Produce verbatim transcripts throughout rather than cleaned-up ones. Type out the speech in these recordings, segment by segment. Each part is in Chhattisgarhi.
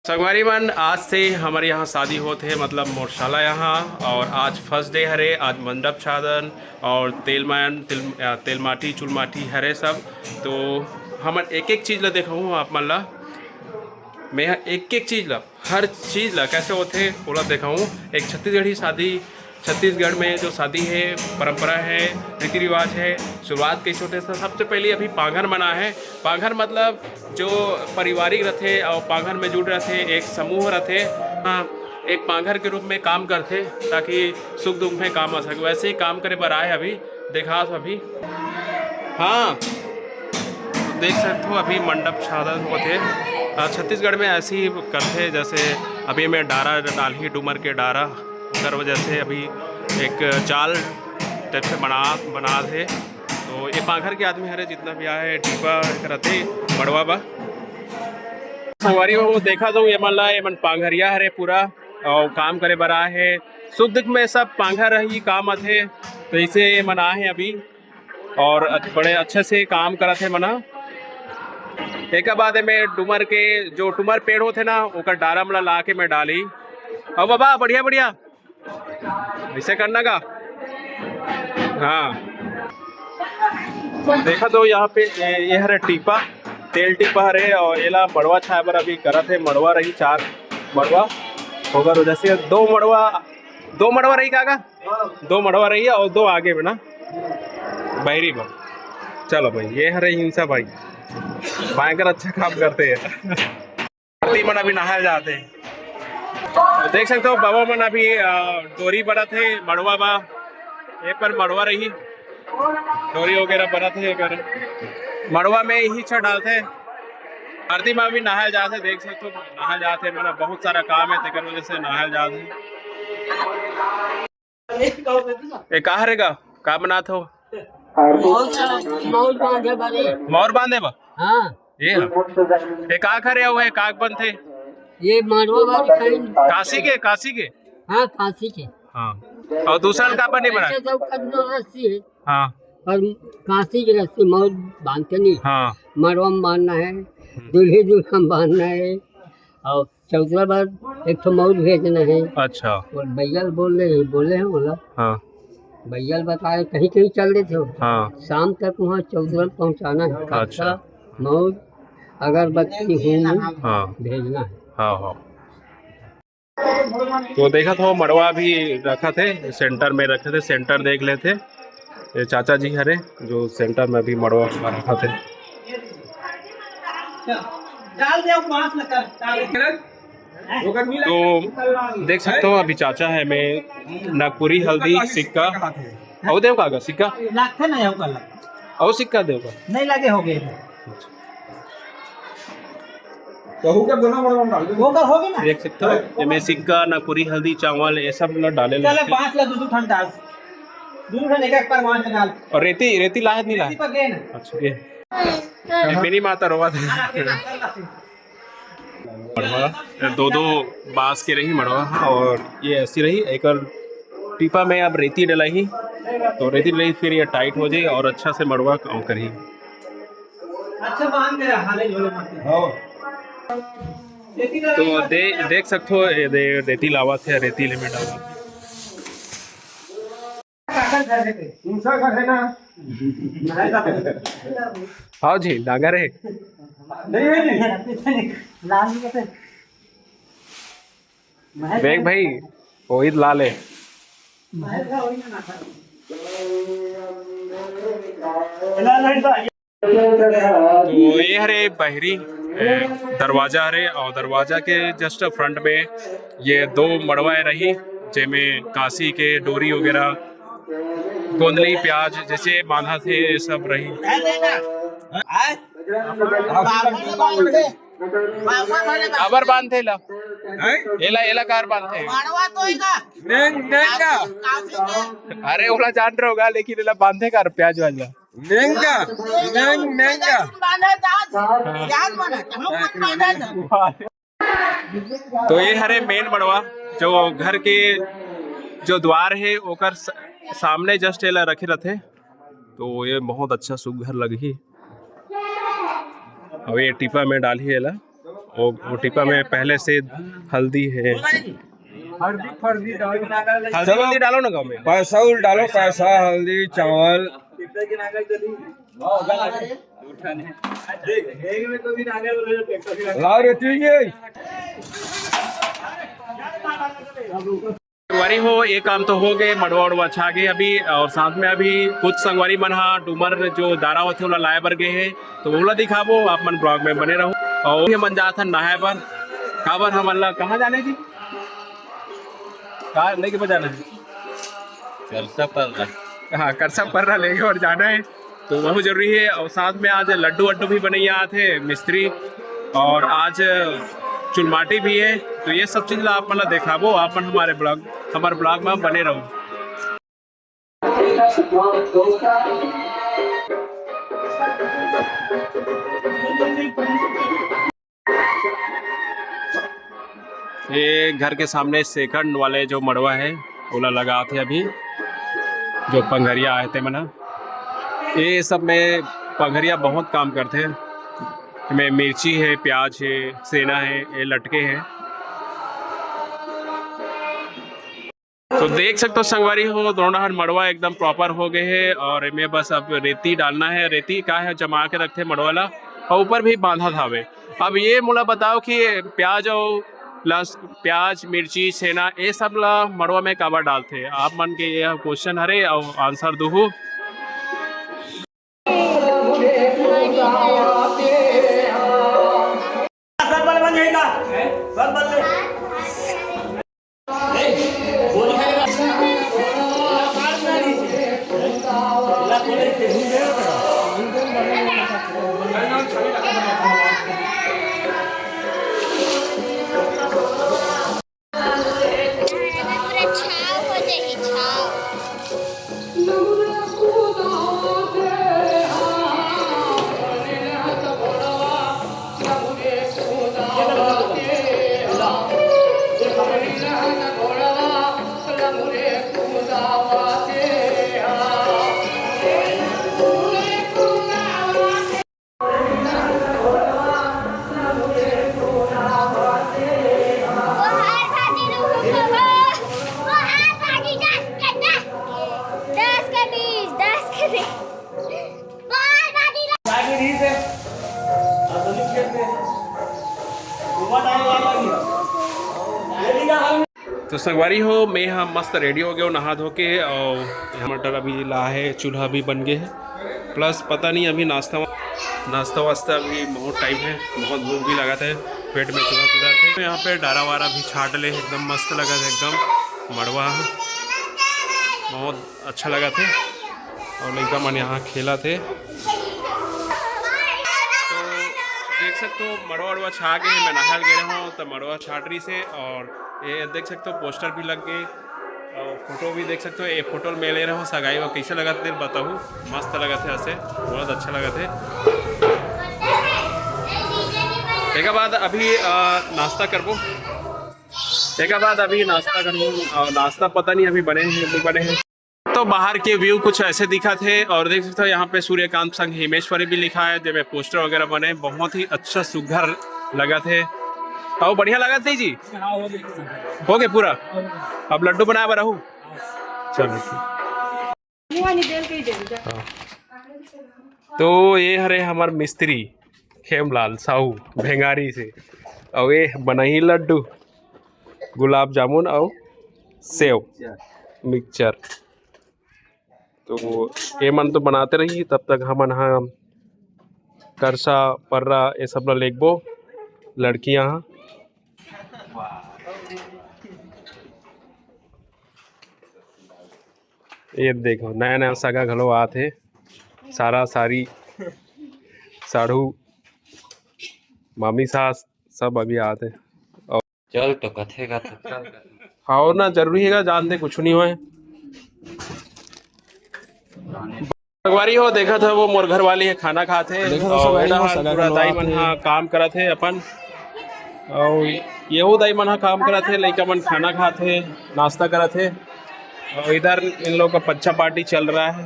संगवारी मन, आज से हमर यहाँ शादी होत हे, मतलब मोर साला यहाँ, और आज फर्स्ट डे हरे। आज मंडप छादन और तेलमान तेल, अ, तेलमाटी चुलमाटी हरे सब। तो हमन एक एक चीज ला देखाहूँ आप मन ला। मैं ह एक एक चीज ला, हर चीज ला कैसे होथे ओला देखाहूँ। एक छत्तीसगढ़ी शादी, छत्तीसगढ़ में जो शादी है, परंपरा है, रीति रिवाज है, शुरुआत कैसे होथे, तो सबसे पहले अभी पांघर मना है। पांघर मतलब जो पारिवारिक रथे और पांघर में जुड़ रथे, एक समूह रथे, हाँ, एक पांघर के रूप में काम करथे, ताकि सुख दुख में काम आ सके। वैसे ही काम करे बर आए अभी, देखा अभी। हाँ, देख सकते हो, अभी मंडप छादन होथे। अ, छत्तीसगढ़ में ऐसे ही करथे, जैसे अभी मैं डारा डालही, डूमर के डारा, ओकर वजह से अभी एक जाल टाइप से बना, बना थे। तो ये पांघर के आदमी हरे, जितना भी आए, टीपा करते मड़वा बा। संगवारी हो, देखा तो ये मन ला, ये मन पांघरिया हरे पूरा, और काम करे बर आए हे। सुख दुख में सब पांघर ही काम आथे, तो इसे ये मन आए हे अभी। और अच-, बड़े अच्छे से काम करत हे मना। एकर बाद में डूमर के जो डूमर पेड़ होथे ना, ओकर डारा मन ला ला के मैं डाली। अउ बाबा, बढ़िया, बढ़िया। ऐसे करना का? हाँ। देखा तो यहाँ पे ये, ये हरे टीपा, तेल टीपा हरे, और एला मड़वा छाए बर अभी करत हे। मड़वा रही चार मड़वा, ओकर वजह से दो मड़वा, दो मड़वा रही का, का? दो मड़वा रही है और दो आगे में ना, बहरी में। चलो भाई, ये हरे हिंसा भाई, भयंकर अच्छा काम करते हैं। आरती मन अभी नहाए जाते हैं। देख सकते हो, बाबा मन अभी, अ, डोरी बरत हे, मड़वा बा, ये पर मड़वा रही, डोरी वगैरह बरत हे, अगर मड़वा में ही छा डालते हैं। आरती में अभी नहाए जाते, देख सकते हो, नहाए जाते हैं, मतलब बहुत सारा काम है, तेकर वजह से नहाए जाते हैं। ए, का हरे गा? का बनात हो? मौर, मौर बांधे बारे। मौर बांधे बा? हाँ। ये ह? ये का करे हुए, का बनथे? ये मांडवा वाली खाई। काशी के, काशी के? हाँ, काशी के। हाँ। और दूसरा का बने बना? ऐसे सब कदम रस्सी है। हाँ। पर काशी के रस्सी मौर बांधते नहीं। हाँ। मड़वा में बांधना है, दूल्हे दुल्हन बांधना है, और चौदह बार एक ठो मौर भेजना है। अच्छा। और भैया बोल रहे हैं, बोले हैं बोला। हाँ। भैया बताए कहीं कहीं चल देते हो। हाँ। शाम तक वहाँ चौदह पहुँचाना है। अच्छा। मौर, अगरबत्ती, हूँ हाँ। भेजना है। हाँ, हाँ। तो देखत हो, मड़वा भी रखत हे, सेंटर में रखत हे, सेंटर देख लेथे। ये चाचा जी हरे, जो सेंटर में अभी मड़वा रखत हे। डाल दे, बांस लगा, डाल दे। तो देख सकते हो, अभी चाचा है, मैं नागपुरी हल्दी सिक्का, अउ देव का सिक्का, लगथे ना, अउ का लगथे। अउ सिक्का देव का। नहीं लगे, हो गए। कहू के दोनों बड़ा डाल दे। वो कर होगी ना। देख सकते हो, एमे सिक्का, नागपुरी हल्दी, चावल, ये सब ना डाले चले, लगथे। पाँच ला दो दो ठन डाल। दो ठन एक एक पर पाँच डाल। और रेती, रेती लाहे नहीं लाहे? रेती पर गए ना। अच्छा, ये। ये मेरी माता रोवा था। हाँ, रेती पर लाते। मड़वा, दो दो बांस के रही मड़वा, और ये ऐसी रही, एक टीपा में अब रेती डलाही, तो रेती डलाही, फिर ये टाइट हो जाए और अच्छा से मड़वा काम करी। अच्छा बांध दे रहा, हाले झोले मत। हाँ। तो दे, देख सकते हो, ये दे, रेती लावा थे, रेती ले में डाला। काकर घर है पे? दूसरा घर है ना? हाँ जी, डांगर है। नहीं है जी। लाल जी कैसे? महल देख भाई, वही लाल है। महल का वही ना था। तो ये हरे बहरी, ए, दरवाजा हरे, और दरवाजा के जस्ट फ्रंट में ये दो मड़वा रही, जेमे काशी के डोरी वगैरह, गोंदली, प्याज जैसे बांधा थे, ये सब रही। काबर बांधथे ला? हैं? एला, एला कार बांधथे? मारवा तो एला। नेंग, नेंग का। अरे, ओला जान रहे होगा, लेकिन एला बांधे कार प्याज वाज ला। नेंग का। नेंग, नेंग का। बांधा था आज। हाँ। ध्यान मना, हम मत बांधा था। तो ये हरे मेन मड़वा, जो घर के जो द्वार है, ओकर स-, सामने जस्ट एला रखे रथे। तो ये बहुत अच्छा सुघर लगही। अब ये टीपा में डालही एला। वो, वो टिब्बा में पहले से हल्दी है। हल्दी, हल्दी डालो। हल्दी, हल्दी डालो ना गाँव में। पैसा उल डालो, पैसा, हल्दी, चावल। लाओ रे, तू ये। संगवारी हो, ये काम तो हो गए, मड़वा उड़वा छा गए अभी, और साथ में अभी कुछ संगवारी मन हा डूमर जो दारा होथे, ओला लाए बर गए हे, तो ओला दिखाबो, आप मन ब्लॉग में बने रहो। और ये मन जात हन नहाए बर, काबर हमन ला कहाँ जाने जी? कहाँ लेके बजाना है? करसा पर्रा। हाँ, करसा पर्रा लेके और जाना है, तो बहुत जरूरी है। और साथ में आज लड्डू वड्डू भी बनैया आथे मिस्त्री, और आज चुलमाटी भी है, तो ये सब चीज ला आप मन ला देखाबो, आप मन हमारे ब्लॉग, हमारे ब्लॉग में बने रहो। ये घर के सामने सेकंड वाले जो मड़वा है, ओला लगात हे अभी, जो पंघरिया आए ते मन ह। ये सब में पंघरिया बहुत काम करथे। एमे मिर्ची है, प्याज है, सेना है, ये लटके हैं। तो देख सकते हो संगवारी हो, दोनों हर मड़वा एकदम प्रॉपर हो गए है और एमे बस अब रेती डालना है। रेती का है, जमा के रखथे मड़वा ला और ऊपर भी बांधत हावे। अब ये मोला बताओ कि प्याज और लस-, प्याज, मिर्ची, सेना, ये सब ला मड़वा में काबर डालथे? आप मन के ये क्वेश्चन हरे और आंसर दुहू। सब बल बन जाएगा, सब बल ले। तो संगवारी हो, मैं हा मस्त रेडी हो गयो नहा धो के, और टमाटर अभी ला है, चूल्हा भी बन गए है, प्लस पता नहीं अभी नाश्ता वा-, नाश्ता वास्ता अभी बहुत टाइम है, बहुत भूख भी लगा था, पेट में चूल्हा कूदा थे। तो यहाँ पे डारा वारा भी छाट ले, एकदम मस्त लगा था, एकदम मड़वा बहुत अच्छा लगा थे। और लइका मन यहाँ खेला थे। तो देख सकते हो मड़वा उड़वा छा गए, मैं नहाल गए रहूँ तो मड़वा छाट रही से। और ये देख सकते हो पोस्टर भी लग गए और फोटो भी देख सकते हो। ये फोटो में ले रहे हो सगाई वो कैसे लगा थे बताओ, मस्त लगा थे ऐसे, बहुत अच्छा लगा थे। एक बाद अभी अ, नाश्ता करबो, एक बाद अभी नाश्ता करबो और नाश्ता पता नहीं अभी बने हैं नहीं बने हैं। तो बाहर के व्यू कुछ ऐसे दिखा थे और देख सकते हो यहाँ पे सूर्यकांत संग हिमेश्वरी भी लिखा है, जेमे पोस्टर वगैरह बने, बहुत ही अच्छा सुघर लगा थे। और बढ़िया लगा थे जी। हो गए पूरा। अब लड्डू बनाए बर आहू। चलो ठीक। हाँ। तो ये हरे हमार मिस्त्री खेमलाल साहू भेंगारी से, और ये बनाही लड्डू, गुलाब जामुन और सेव मिक्सचर। तो ये मन तो बनाते रही, तब तक हमन हा करसा पर्रा ये सब ला लेगबो लड़कियां हा। ये देखो नया नया सगा घलो आत हे, सारा सारी साढ़ू मामी सास सब अभी आत हे। चल तो कथे का तो चल कथे। हाँ, और ना जरूरी है, जानते कुछ नहीं होए। संगवारी हो, देखा था वो मोर घर वाली है, खाना खात हे। देखा था और सब एडा आदमी हो, हाल सगा पूरा दाई मन हा काम करत हे अपन। और येहू दाई मन हा काम करत हे, लइका मन खाना खात हे, नाश्ता करत हे। और इधर इन लोग का पच्छा पार्टी चल रहा है।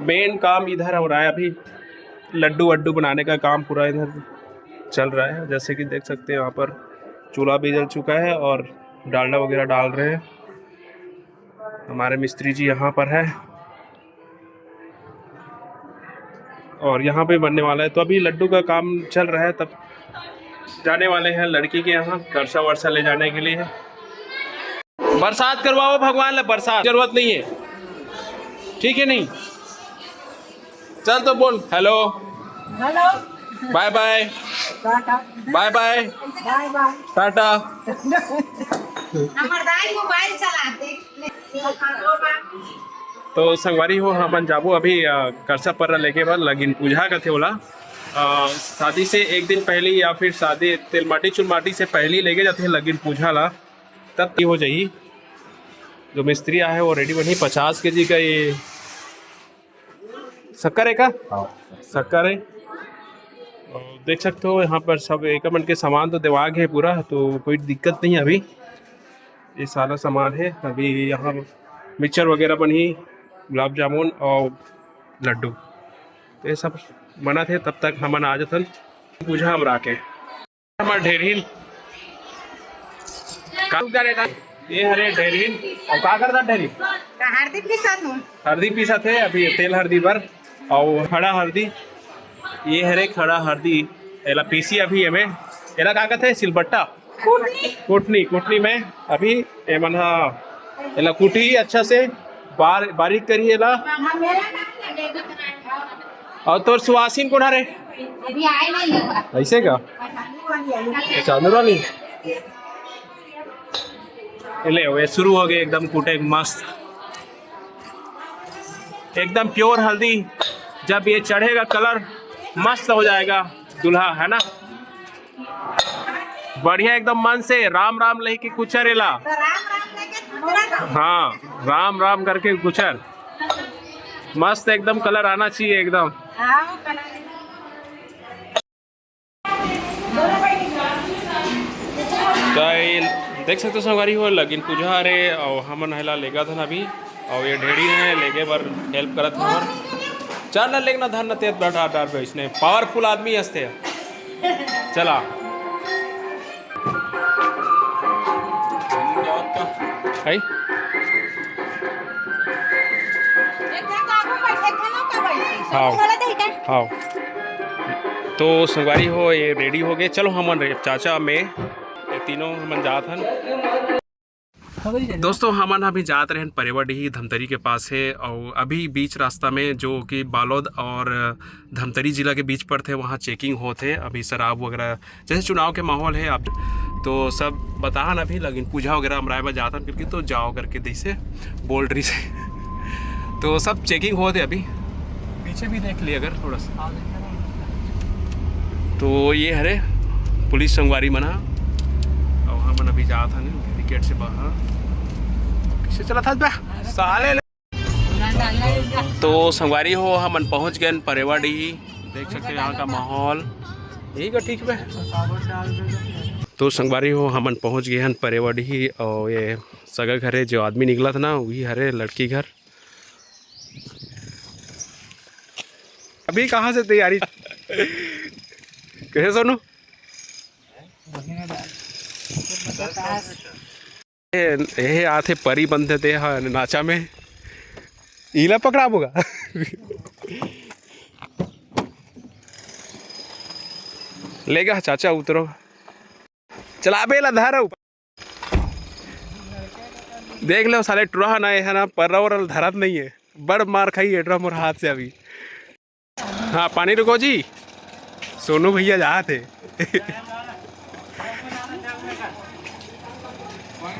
मेन काम इधर हो रहा है अभी, लड्डू वड्डू बनाने का काम पूरा इधर चल रहा है। जैसे कि देख सकते हैं, यहाँ पर चूल्हा भी जल चुका है और डालडा वगैरह डाल रहे हैं। हमारे मिस्त्री जी यहाँ पर है और यहाँ पे बनने वाला है। तो अभी लड्डू का काम चल रहा है, तब जाने वाले हैं लड़की के यहाँ करसा वरसा ले जाने के लिए। बरसात करवाओ भगवान ला, बरसात जरूरत नहीं है, ठीक है नहीं? चल तो बोल हेलो, हेलो। बाय बाय। टाटा। बाय बाय। बाय बाय। टाटा। हमार दाई मोबाइल चलाते। तो संगवारी हो, हमन जाबो अभी, अ, करसा पर्रा लेके बर लगिन पूजा कथे ओला। अ, शादी से एक दिन पहली या फिर शादी तेलमाटी चुलमाटी से पहली लेके जाते हैं लगिन पूजा ला, तब की हो जाही। जो मिस्त्री आहे वो रेडी बनही। पचास केजी का ये शक्कर है का? हाँ। शक्कर है। और देख सकते हो यहाँ पर सब एक मन के सामान तो देवा गए पूरा, तो कोई दिक्कत नहीं है अभी। ये सारा सामान है अभी। यहाँ मिक्सचर वगैरह बनही, गुलाब जामुन और लड्डू, तो ये सब बनत हे। तब तक हमन आ जाथन पूजा हम राखे। हमार ढेरहिन का रुक जा रे, ये हरे ढेरहिन। और का करता ढेरहिन? का हरदी पीसत हूँ। हरदी पीसत हे अभी, तेल हरदी बर। और खड़ा हरदी, ये हरे खड़ा हरदी, एला पीसी अभी एमे। एला का कहते हैं? सिलबट्टा। कुटनी। कुटनी, कुटनी में अभी एमन हा एला कुटही अच्छा से, बार-, बारीक करही एला। और तोर सुवासिन कोन हरे? अभी आए नहीं होगा। ऐसे का? चांदू रानी। ले, वे शुरू हो गए एकदम कूटे मस्त, एकदम प्योर हल्दी। जब ये चढ़ेगा कलर, मस्त हो जाएगा दूल्हा, है ना? बढ़िया एकदम मन से राम राम लेके कुचर एला। तो राम राम लेके गुजरा था। हाँ, राम राम करके गुचर। मस्त एकदम कलर आना चाहिए एकदम। हाँ, वो कलर। तो ये देख सकते हो संगवारी हो, लगिन पूजा हरे और हमन हेला लेगा था ना अभी, और ये ढेड़ी है लेके बर हेल्प करत हन। चल ना, लेगना धर ना, तेज बैठा डार पे इसने पावरफुल आदमी हंसते हैं। चला। है? एक जगह आगू बैठे थे ना, का बैठे? हाँ। बोला था, इधर। हाँ। तो संगवारी हो, ये रेडी हो गए। चलो हमन रे, चाचा, मैं, ये तीनों हमन जात हन। दोस्तों, हमन अभी जात रहन परेवाडीही, धमतरी के पास है, और अभी बीच रास्ता में, जो कि बालोद और धमतरी जिला के बीच पड़थे, वहाँ चेकिंग होत हे। अभी शराब वगैरह, जैसे चुनाव के माहौल है, आप तो सब बताहन अभी, लेकिन पूजा वगैरह अमराए बर जात हन करके, तो जाओ करके जैसे बोल रही से। तो सब चेकिंग होत हे अभी, पीछे भी देख लिए अगर थोड़ा सा। तो ये हरे पुलिस संगवारी मन हा, और हमन अभी जात हन बैरिकेड से बाहर। कैसे चला था बे? साले ले। तो संगवारी हो, हमन पहुंच गए परेवाडीही। देख सकते हो यहाँ का माहौल, यही का ठीक बे। तो संगवारी हो, हमन पहुंच गए हन परेवाडीही, और ये सगा घर है, जो आदमी निकला था ना, वही हरे लड़की घर। अभी कहाँ से तैयारी? कैसे सोनू? ए, ए आथे परी बनथे ते ह नाचा में। इला पकड़ाबो गा। लेगा चाचा उतरो। चलाबे ला धरो। देख लो साले टुरा ह ना, ये है ना, पर्रा ओरा ल धरत नहीं है। बड़ मार खाई एटरा मोर हाथ से अभी। हाँ, पानी रुको जी, सोनू भैया जात हे।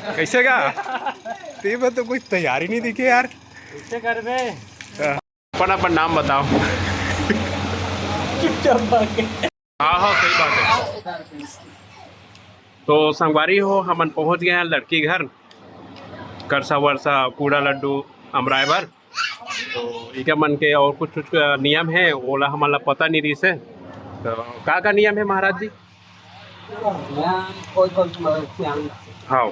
कैसे का? ते में तो कोई तैयारी नहीं दिखे यार। कैसे करबे? हाँ। अपन, अपन नाम बताओ। चुपचाप भाग गए। हाँ, हाँ, सही बात है। तो संगवारी हो, हमन पहुँच गए हैं लड़की घर। करसा वरसा, पूड़ा लड्डू, अमराय बर। तो इके मन के और कुछ, कुछ नियम है, ओला हमन ला पता नहीं रहिस हे। तो का का नियम है महाराज जी? नियम कोई, कोई मतलब सियान। हाँ,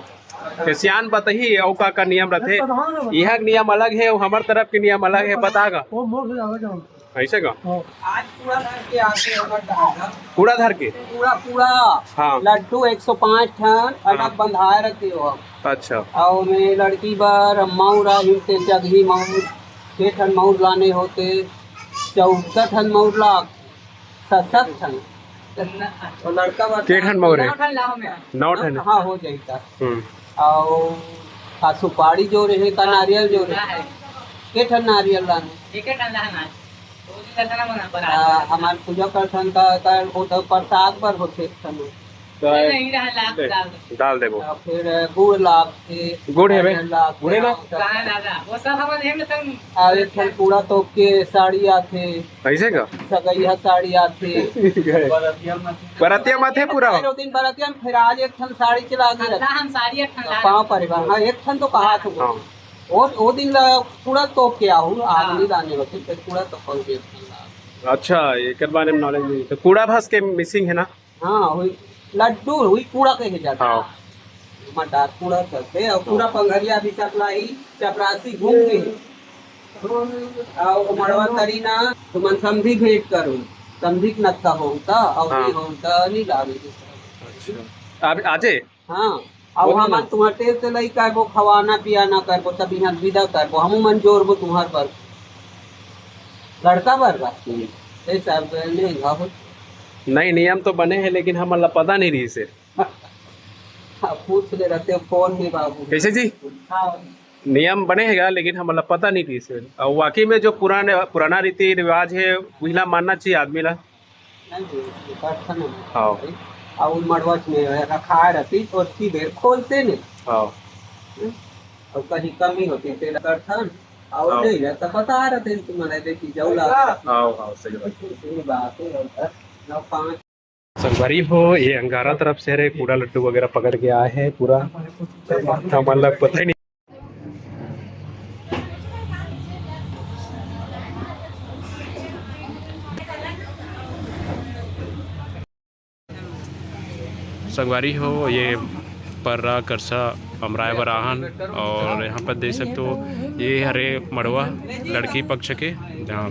तो सियान बताही, और का का नियम रथे? इहाँ के नियम अलग है, और हमर तरफ के नियम अलग है, बता गा। वो मोर से ज्यादा क्या होता है? ऐसे का? हाँ। आज पूरा धर के आके ओकर दादा। पूरा धर के? पूरा, पूरा। हाँ। लड्डू एक सौ पाँच ठन अलग हाँ। बंधाए रखे हो। अच्छा। और मैं लड़की बर मऊर आ हिलते जगही मऊर, छह ठन मऊर लाने होते, चौदह ठन मऊर ला, सत ठन। वो लड़का बर के ठन मऊर है? नौ ठन लाओ मैं। नौ ठन? हाँ, हो जाएगा। हम्म। और आ सुपारी जो रहे का नारियल जो रहे? के ठन नारियल लाने? एक ठन लाना। आ, हमार पूजा करथन त, त वो तो प्रसाद बर होथे एक ठन। तो नहीं, नहीं, रहा, लाग, ले, लाग। डाल देबो। आ, फिर गुड़ लाग के, गुड़ है बे? नारियल लाग के, गुड़े ना? हाँ, सब। कहाँ दादा? वो सब हमन एम तन आ, एक ठन पूरा तोप के साड़ी आथे। ऐसे का? सगैया साड़ी आथे। बरतिया माथे पूरा हो। वो दिन बरतिया में फिर आज एक ठन साड़ी चला के रख। हम साड़ी एक ठन ला। पाँव परे बा। हाँ, एक ठन तो कहा था वो। हाँ। वो, वो दिन ला पूरा तोप के आहू, आग हाँ। नहीं लाने होते, फिर पूरा तोप के एक ठन ला। अच्छा, एकर बारे में नॉलेज नहीं। तो कूड़ा भस के मिसिंग है ना? हाँ, वही लड्डू, वही कूड़ा कहे जाता है। हाँ। मटार कूड़ा करते और पूरा पंघरिया भी चपलाई, चपरासी घूम के। और मड़वा तरी ना, तुमन समधी भेंट करो। समधी के नत्था होता और हाँ। ये होता नहीं लागे। अच्छा। अब आजे? हाँ। और बोलो हमन ना। तुम्हार टेल से लई करबो, खवाना पियाना करबो, तब यहाँ विदा करबो। हमू मन जोरबो तुम्हार बर। लड़का बर बा? हम्म। ये सब नहीं, बाबू। नहीं, नियम तो बने हैं, लेकिन हमन ला पता नहीं रही से। हाँ, पूछ ले रहते हो फोन में, बाबू। कैसे जी? हाँ। नियम बने हैगा, लेकिन हमन ला पता नहीं रही से। और वाकई में जो पुराने, पुराना रीति रिवाज है, वही ला मानना चाहिए आदमी ला। नहीं, नहीं, ये बात समझ में हाँ। आई। और मड़वा में रखा रहती तो अच्छी देर खोलते नहीं। हाँ। हम्म? और कहीं कमी होती तेरा करथन, और हाँ। नहीं रहता, बता रहे थे तुम, मैंने देखी जाऊ ला। हाँ, हाँ, सही बात। इतनी बात है, और दस, नौ, पाँच। संगवारी हो, ये अंगारा तरफ से हरे कूड़ा लड्डू वगैरह पकड़ के आए हैं पूरा। हमन ला पता ही नहीं। संगवारी हो, ये पर्रा करसा अमराय बर आहन और यहाँ पर देख सकते हो, ये हरे मड़वा लड़की पक्ष के, जहाँ,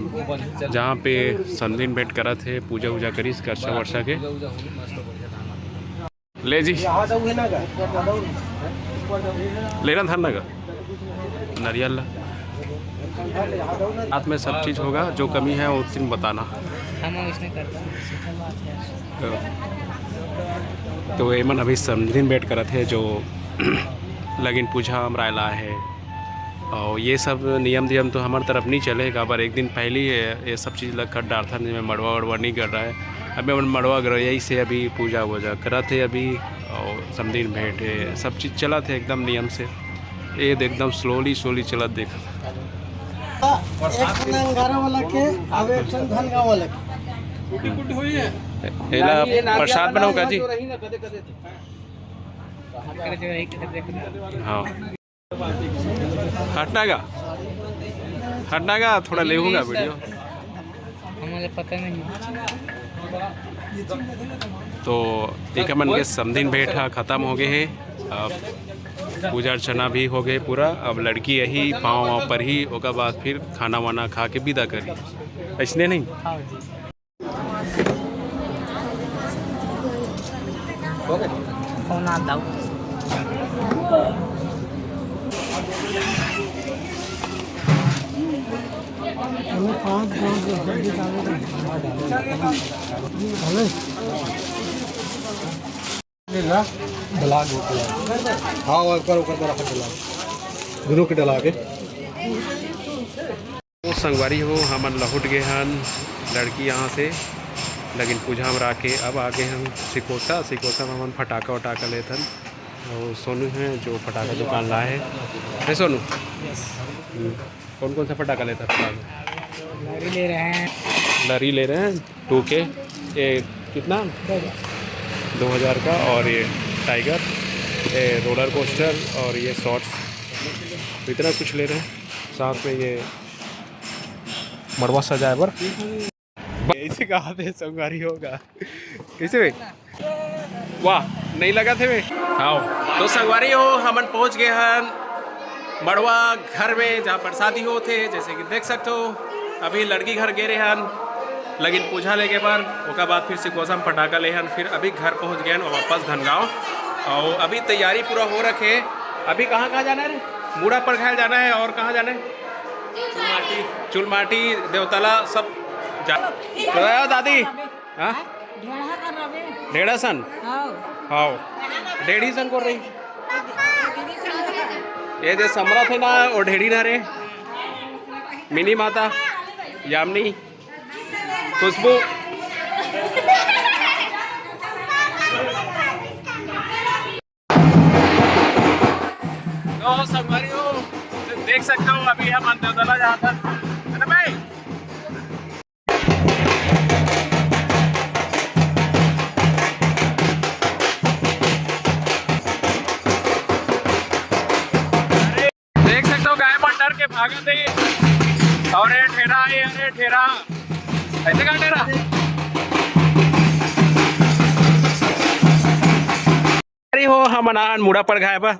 जहाँ पे समधिन भेंट करत हे, पूजा वूजा करिस करसा वरसा के। ले जी। लेना था ना का? नरियल ला। रात में सब चीज़ होगा, जो कमी है वो दिन बताना। हम इसने करता हूँ। तो, तो एमन अभी समधिन भेंट करत हे, जो लगिन पूजा अमराय ला हे। और ये सब नियम दियम तो हमार तरफ नहीं चले, काबर एक दिन पहले ही ये, ये सब चीज़ ला कर डारथन, जिसमें मड़वा वड़वा नहीं कर रहा है। अभी हमन मड़वा गरैया से अभी पूजा वूजा करत हे अभी, और समधिन भेंट हे, सब चीज़ चलत हे एकदम नियम से। ये देख, एकदम slowly, slowly चलत देख। एक ठन अंगारा वाला के, अब एक ठन धनगांव वाला के। एला प्रसाद बनाओ का जी? हाँ। हटना का? हटना का? थोड़ा लेहूँगा वीडियो। हमारे पता नहीं। तो एक मन के समधिन भेंट हा खत्म हो गए हे। अब पूजा अर्चना भी हो गए पूरा। अब लड़की यही पाँव वाँव पर ही, ओकर बाद फिर खाना वाना खा के विदा करी। ऐसने नहीं? हाँ जी। फोन आ दाऊ। हाँ, ओकर, ओकर तरफ डला। दोनों के डला के। तो संगवारी हो, हमन लहुट गए हन लड़की यहाँ से, लेकिन पूजा हम रह के अब आ गए हन सिकोसा। सिकोसा में हमन फटाका वटाका लेत हन। और सोनू है जो फटाका दुकान लाए है। है सोनू? हम्म। कौन कौन सा फटाका लेता है? लरी ले रहे हैं। लरी ले रहे हैं, टू के। ये कितना? दो हज़ार का। और ये टाइगर, ये रोलर कोस्टर और ये शॉर्ट्स, इतना कुछ ले रहे हैं। साथ में ये मड़वा सजाए बर। ऐसे कहा थे संगवारी होगा। कैसे भाई? वाह, नहीं लगा थे भाई? हाँ। तो संगवारी हो, हमन पहुँच गए हन मड़वा घर में, जहाँ प्रसादी होते, जैसे कि देख सकते हो। अभी लड़की घर गे रहे हन, लेकिन पूजा लेके बर, ओकर बाद फिर से गोसम फटाका ले हन, फिर अभी घर पहुंच गए हन वापस धनगांव। और अभी तैयारी पूरा हो रखे। अभी कहाँ कहाँ जाना है रे? मूड़ा पर घायल जाना है, और कहाँ जाना है? चुलमाटी, देवतला, सब जा। तो आयो दादी। हाँ? ढेड़ा सन। हाँ। ढेड़ी सन कर रही। ये जो समरथ है ना, वो ढेड़ी ना रे। मिनी माता, यामिनी, खुशबू। तो संगवारी हो, देख सकते हो अभी हम अंदर चला जाता है ना भाई। देख सकते हो गाय मन डर के भागत है। और ये ठेरा है, अरे ठेरा, ऐसे का ठेरा? अरे हो, हम अनाहन मुड़ा पर घाय बा।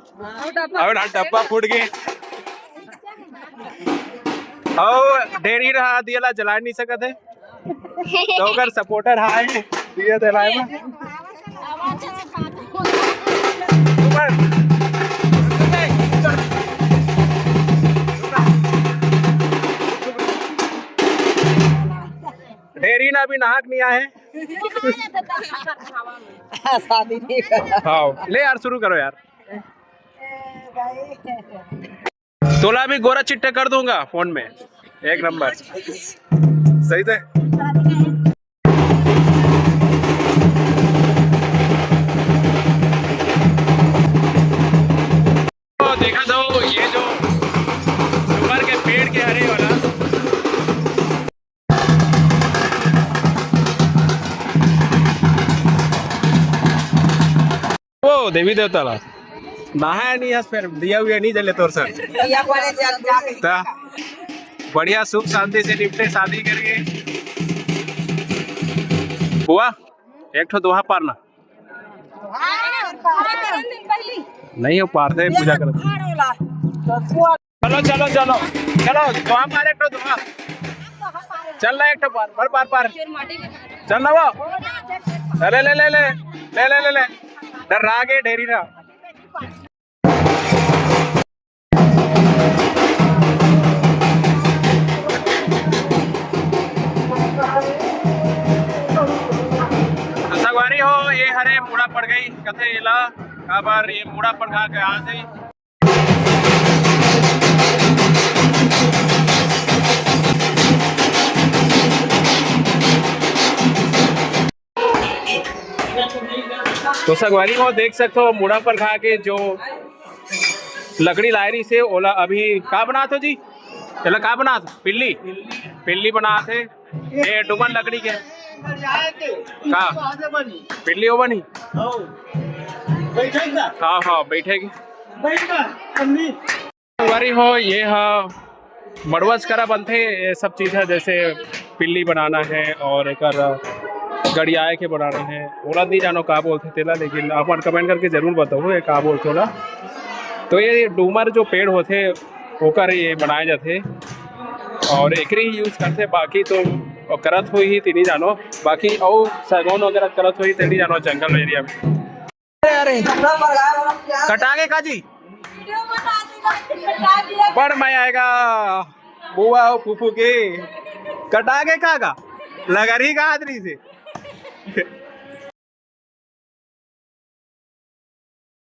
और डब्बा फूट गए। और ढेरी रहा दियला जला नहीं सकत है। तो अगर सपोर्टर हाय दिया जलाए बा। ऊपर। ढेरी ना अभी नहाक नहीं आए। शादी नहीं करा। हाँ, ले यार, शुरू करो यार। तोला भी गोरा चिट्टा कर दूंगा फोन में, एक नंबर। सही थे। तो देखा दो, ये जो ऊपर के पेड़ के हरे वाला, वो देवी देवता ला नहाए नहीं हस, फिर दिया हुआ नहीं जले तोर सर। भैया बोले जल जाके। ता बढ़िया सुख शांति से निपटे शादी करके। बुआ, एक ठो दोहा पारना। नहीं हो पारते, पूजा करते। चलो, चलो, चलो, चलो, दोहा पार, एक ठो दोहा। चल ना, एक ठो पार, पार, पार, पार। चल ना वो। अरे, ले, ले, ले, ले, ले, ले, ले। डर रहा के ढेरी रहा। तो संगवारी हो, ये हरे मुड़ा पड़ गई, कथे एला, काबर ये मुड़ा पड़ गा के आ जाई। तो संगवारी हो, देख सकते हो, मुड़ा पर खा के जो लकड़ी लाए रही से, ओला अभी का बनात हो जी? चला, का बनात? पिल्ली, पिल्ली बनात है। ये डुबन लकड़ी के का? पिल्ली हो बनी? हाँ, हाँ, बैठेगी। संगवारी हो, ये हा मड़वस करा बनथे। ये सब चीज़ है, जैसे पिल्ली बनाना है और एकर गड़ियाए के बनाना है, ओला नहीं जानो का बोलथे तेला, लेकिन आप मन कमेंट करके जरूर बताओ ये का बोलथे ओला। तो ये डूमर जो पेड़ होथे, ओकर ये बनाए जाथे और एकरे ही यूज़ करथे। बाकी तो करत होही, तेनी जानो, बाकी अउ सगौन वगैरह करत होही, तेनी जानो, जंगल एरिया में। अरे, कटा के का जी? बड़ मजा आएगा बुआ हो फूफू के। कटा के का का? लगरी का आदरी से।